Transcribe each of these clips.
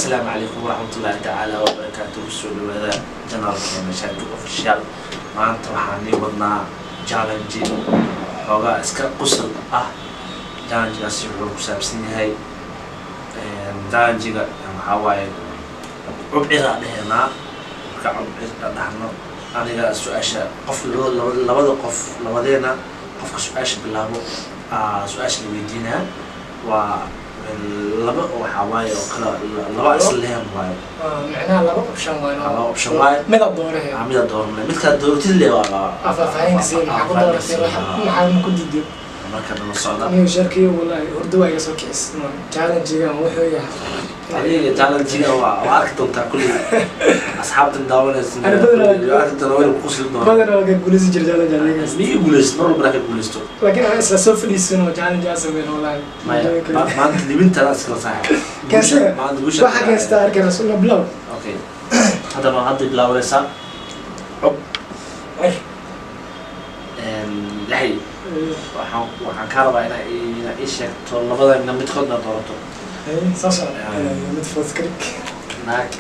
Asalaamu calaykum waraxmatullaahi tacaala wabarakaatu. Kusoo dhawaada channelkeena Sharki Official. Maanta waxaan nii wadnaa challenge xoogaa iska qosol ah. Challengegaasi wuxuu ku saabsan yahay, challengega waxaa waaye cubciraa dhehenaa. Marka cubcir dhahno, aniga su-aasha qof labada qof, labadeena qofka su-aasha bilaabo, su-aasha la weydiinaa waa laba. Waxaa waaye oo kala laba isleen waaye. Micnaha laba option waaye. Laba option waaye. Mida doorahe? Mida dooranle, midkaa dooratid le waa. Faahfaahin sii, maxaa ku dooratay, maxaa ku diiday? Marka nala socda. Aniga sharkiyo, wallahi hurdo waa iga soo kicis. Challengegan wuxuu yahay? Adiga challengiga waa arki doontaa kulley, asxaabtan daawanaysa Ani badanaa- waa arki doontaa, wayna ku qosli doonaa. Badanaa waa ka guuleysan jira challenge anigaas. Miyay guuleysto? Mar walba ka guuleysto. Laakiin aan isla soo fadhiisan oo challenge aan sameyn, wallahi. Maya, maanta libintada iskala saaxiib. Keensada. Maanta guusha waxa keenstaa arkayna sunna bilow. Okay, haddaba hadday bilaabanaysaa cub. Cir. Yaxay, waxaan kaa rabaa inaa ii sheegto labadana midkoodna doorato. Soo socda mid fudud ka dhig. Naag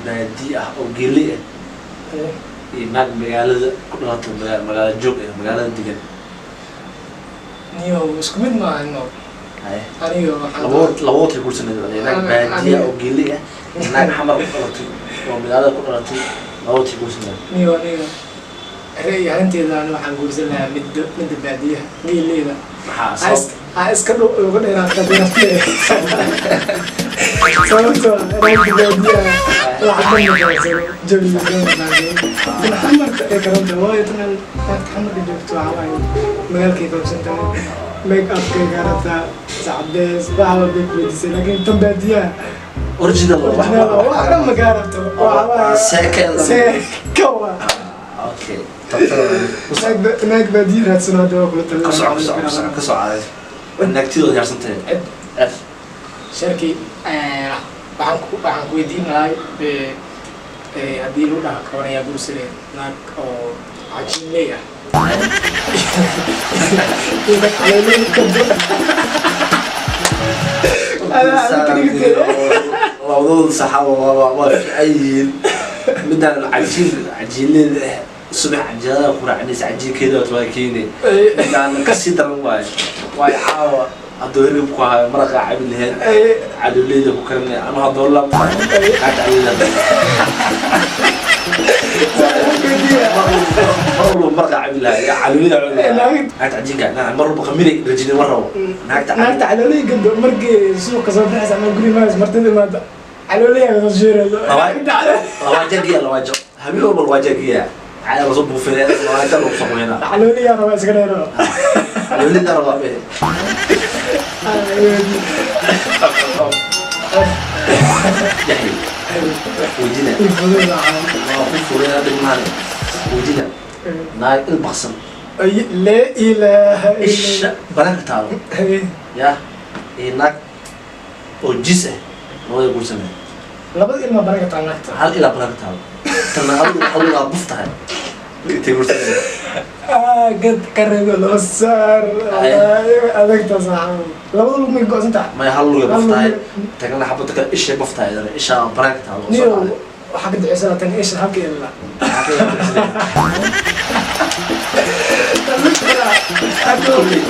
baadi ah oo geeli ah iyo naag magaalada ku dhalatay, magaala joog ah, magaalada degan. Niyo, isku mid maaha no. Haye. Aniga waxaan Labadood labadood tay guursaneed, naag baadiya oo geeli ah iyo naag xamar ku dhalatay oo magaalada ku dhalatay, labadood tay guursaneed. Niyo, aniga ra'yi ahaanteeda, ani waxaan guursan lahaa midda baadiyaha geeleyda. Maxaa sabab? Ha iska dhow uga dheeraata dheeraatee, sababtoo ah naagta baadiyaha waxa dhan ma fahansano, jawiga dhan ma fahansano. Tan xamarka ee karanta waayo, tan naagta xamarka joogto waxaa waaye magaalkay fahamsan tahay, make upkay karata, sacdees, wax walbay ku weydiisay, laakiin tan baadiyaha original. Original wax dhan ma kaa rabto, waxa waaye Seekada. Seeka waa. Okay. Naag baadiya raadsano hadda waa kula Ka soco, ka soco, ka soco, ka soco. Naagtidooda diyaarsantahay. Cid. F. Sharki, waxaan ku weydiin lahay, haddii lagu dhaha kabanayaa gursale naag oo cajiinley ah iyo naag calooley ka Adaa ka dhigtay. Labadooda saxaaba waa fiican yihiin. Midaan cajiinleeda ah, subax cajiinada ku raacinaysa, cajiinkeeda waa keene. Midaan kasii daran waaye, waayo caawa hadduu hilib ku hayo, maraqa cabi lahayd, calooleyda ku karinaya. Anu haddoo laabta naagta calooleyda mar walba maraqa cabi lahaa, calooleyda cabi lahaa. Naagta cajiinka mar walba khamiray rajini ma rabo naagta. Naagta calooley gado, markii suuqa soo baxaysa ama guri maas martida imaado, calooley soo shiirayso. Lawaaja giya, lawaajo habeen walba lawaaja giya, caada lasoo buufinaya, lawaaja lagu sameynaa. Calooley rabaa iska dheero. Calooleyda rabaa be. Yaxya, weydina waa ku furay dhigmaan, weydina naag ilbaqsan. Laa ilaaha. Isha balanka taalo ya iyo naag oo jis ah, labada guursanaya? Labada ilma baran kartaa naagta. Hal ilaa balanka taalo, tana hal ilaa buf tahay, intay guursanaya? Gad ka reebo loo saar adagta saaxib, labada lug may go'san tahay. Maya, hal lugay buf Hal tahay. lug. Tagana xabada kale ishay buf tahay, idana isha balanka taalo oo soo Niyo, dhacday. Waxaa ka duceysanaa tan isha halka ilaa. Maxaa ka yaabisay? Kulley,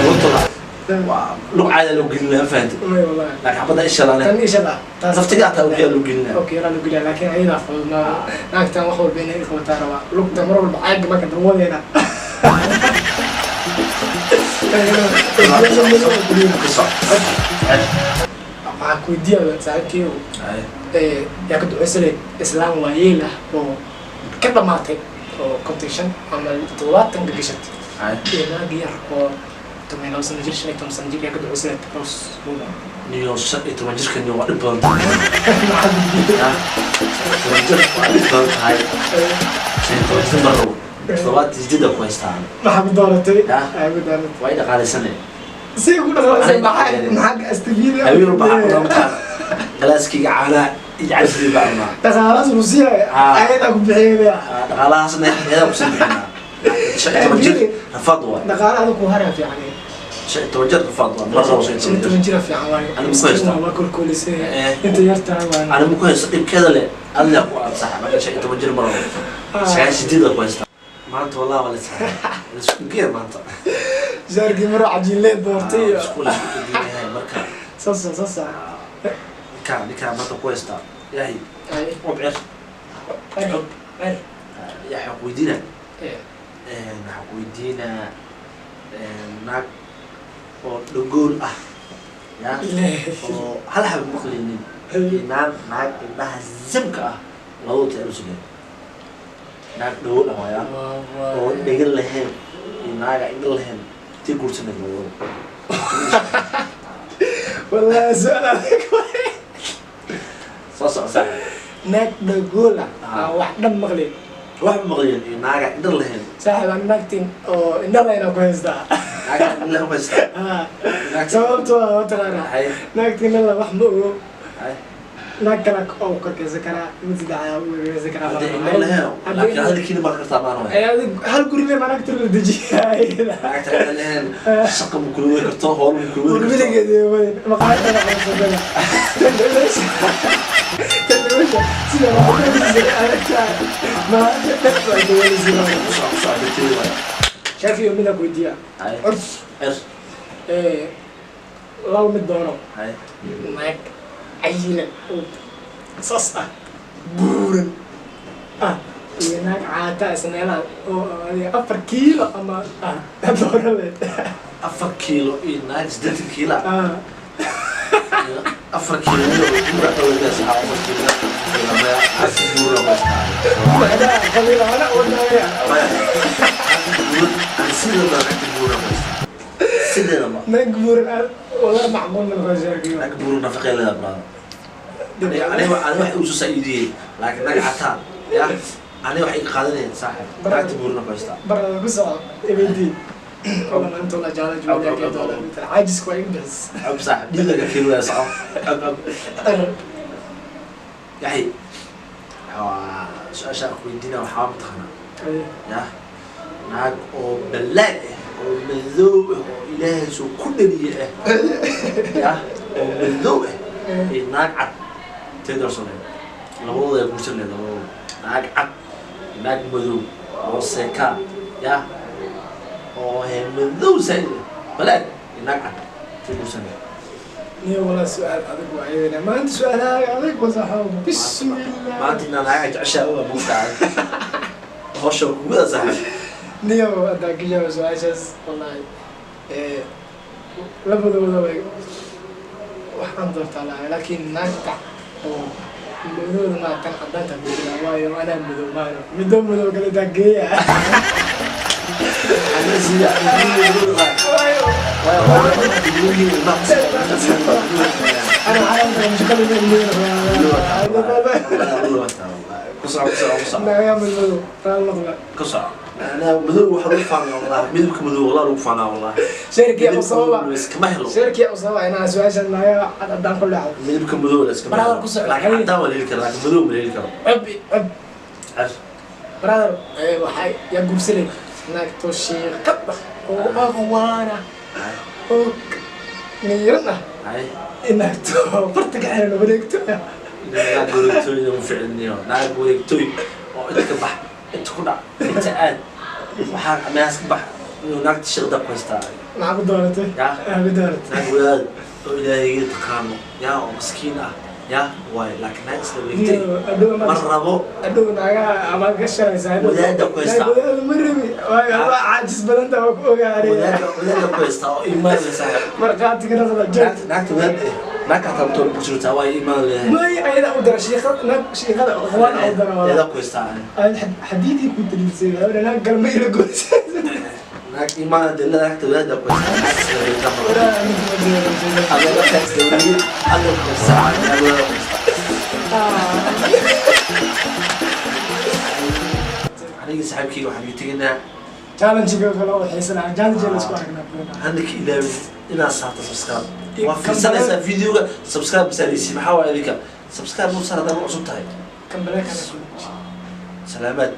lugtooda waa lug caada loo gelin lahaa, fahantay? May wallahi. Laakiin xabada isha lane Tan isha la taas. Laftiga hataa ogiyaa loo gelin lahaa. Okay, laa loo geliyaa, laakiin ayadaa fudud. Naagtan wax walba inay qabataa rabaa, lugta mar walba caaga marka dawadeena. Ka soc. Waxaan ku weydiiyaa saaxiibkiiyow, Ay. yaa ka duceysanay islaam waayeel ah oo ka dhamaatay oo 55 ama 70 ka gashatay Ay. iyo naag yar oo 12 sano jir, 15 sano jir, yaa ka duceysanay aroos? Niyo, 15 jirka niyo waa dhib badan tahay. Ya, 15 jir waa dhib badan tahay. 15 jir ma rabo, 78 ku haystaa. Maxaa ku dooratay? Ya. Maxaa ku dooratay? Waa i dhaqaalaysanay. Si ku dhaqaalaysay? Maxaa astafiida? Habeen walba waxaa cunaa mataqaan galaaskayga caanaha iyo casri baa cunaa. Dhaqaalahaas rusiya ayadaa ku bixiyay. Dhaqaalahaasna eedaa kusii bixinaa. 15 jir rafaad waay. Dhaqaalaha ku haraa fiican. 15 jir rafaad waa mar rabo shan shan iyo iyo toban toban jir. jira fiican waayo. Ani ma ku haystaa. Waa kolkolisay. Eh. Inta yartahay waa. Ani ma ku haysto dhibkeeda le alla ku ansaxa marka 15 jir mar rabo. 98 ku haystaa maanta, wallahi waa la isku geeya maanta. Shaarkii maro cajiinleed doortay iyo isku yahay marka. Sasa sasa. Ninkaa maanta ku haystaa yahay. Ay. Cub cer. Cer cer. Yaa waxaan ku weydiinaa. Eh. Waxaan ku weydiinaa naag oo dhagool ah ya Ilaahay. oo hal xaba maqlaynin iyo naag indhaha zamka ah, labadoo ta isu leeyahay. Naag dhagool ah waaya oo dhegan lahayn iyo naaga indho lahayn, tii guursanay labadooda? Wallahi su'aal adag waay. Soo soco, saaxib. Naag dhagool ah Ah. aan wax dhan maqlin. Wax maqlaynin iyo naaga indho lahayn. Saaxiib, aan naagtin oo indho lahayn aan ku haystaa. Naaga indho lahayn ku haystaa. Ah. Naagta- Sababtoo ah mataqaanaa, Hay. naagta indho la wax ma ogo. Hay. Naag kale oo korkeysan karaa, mid saddexaad oo korkeysan karaa. Haddii indho lahayn, laakiin hadalkiina baa kartaa maana waay. Ee, adig hal guri le naagta la dejiyay. Naagta indho lahayn shaqa ma kula wadi karto, howl ma kula wadi karto. Weligeed weyn maqaayada qabsadada tan sida waxaa aragtaa maanta dhan baa dawalaysa. Ku soco, ku soco, bakteeri waay. Shaafiyo, midaan ku weydiiya. Hay. Curf. Cer. Ee, laba mid doono. Hay. Naag cayilan oo saas ah, buuran ah, iyo naag caata isneelaha oo adiga 4 kiilo ama ah dooro le. 4 kiilo iyo naag 80 kiilo ah. Ah. 4 kiilo buura dhaweydaas ah, 4 kiilo maya, naagta buura ma haystaa. Macnaha qabiilahana wadaya. Maya, naagta buura ani sideeda naagta buura ma haystaa sideedaba. Naag buuran aad wala macquul ma noqon, sheegayo. Naag buura nafaqay leedahay, brother. Aniga wax igu soo saaidiyey, laakiin naag cataa ya aniga wax iga qaadanayeen, saaxib, naagta buurna ku haystaa. Barada ku soco ebedi wala maanta wala challenge wadaagay wala caajiska waa iga bixis. Cab, saaxib, dhiigaga keeni soco, cab, cab. Yaxi, waa su-aasha aan ku weydiina waxaa mataqaanaa ya naag oo ballaad ah oo madow ah oo Ilaahay soo ku dhaliye ah ya oo madow ah iyo naag cad, tee doorsanay labadooda ay guursan leed? Labadooda, naag cad iyo naag madow oo seekaa ya oo he madow saaid ah, ballaad iyo naag cad, tee guursan leed? Niyo, walaa su-aal adag waa iyadana maanta, su-aalaha adag wasaxo, bismillah. Maanta inaa naaga jeceshaa uga buugtaa hawsha kuguda, saaxib. Niyo, haddaan ka jawaabo su-aashaas, wallahi labadooda way waxaan doortaa lahay, laakiin naagta oo madowda maa tan cadaanta ku jira, waayo anaa madow maano middo madow kale taa geeya. Ana sida waayo waayo. أنا عارف مش قبل. Ku soco, ku soco, ku soco. Nagaa madow raal noqda. Ku soco. Anaa madow waxa lagu faanaa, wallahi midabka madow wallahi lagu faanaa, wallahi. Sheerkii usababa. Iskama helo. Sheerkii usababa inaa su-aashan nagaa cad cadaan ku leexdo. Midabka madow la iskama Brother, helo. ku soco. Laakiin cadaan waa la heli karaa, laakiin madow ma la heli karo. Cub cub. Car. Brother, waxay yaa guursanay naagto shiiqad ah oo aqwaana oo miiran ah Hay. inaagto farta ka xiran wareegto ah? Naag wareegtooyda ma ficilniyo, naag wareegtooy oo inta ka bax, inta ku dhac, inta aad, waxaa meelahaas ka bax inuu naagta shaqda ku haystaa. Maxaa ku dooratay? Ya. Maxaa ku dooratay? Naag wadaad oo Ilaahayga taqaano yaa oo maskiin ah ya waay, laakiin naag isla wareegtay Adhow ma rabo. Adhow naagaha amaad ka shalaysaa. Wadaadda ku haystaa. Wadaadda ma rabi, waayo waa caajis badanta, waa ku ogaanay. Wadaadda ku haystaa oo iimaan leh, saaxiib. Markhaatiga noqda joog. Naagta wadaad eh, naag hataa matoor ku jirtaa waa iimaan leeyahay. May, ayada u dara shiiqad, naag shiiqada aqwaan u dara. Wadaadda ku haystaa. Ayad xadiidii ku daliilsay naag galma ila goysay. Naag iimaan dee naagta wadaadda ku haystaa, naag isla wareegta ma rabo. Adiga markaa isla wareegin, adiga ku haystaa, naag wadaadda ku haystaa. Aniga saaxiibkeyga waxaan iga tegaynaa Challenge-ga kale oo xiisa lahaa, challenge la isku aragnaa. Hana ka ilaawin inaad saarto subscribe. Waa fiirsanaysaa videoga, subscribe masaaraysi, maxaa waaya idinka subscribe mu saar haddaad cusub tahay. Kan bale kana ku Salaamaad.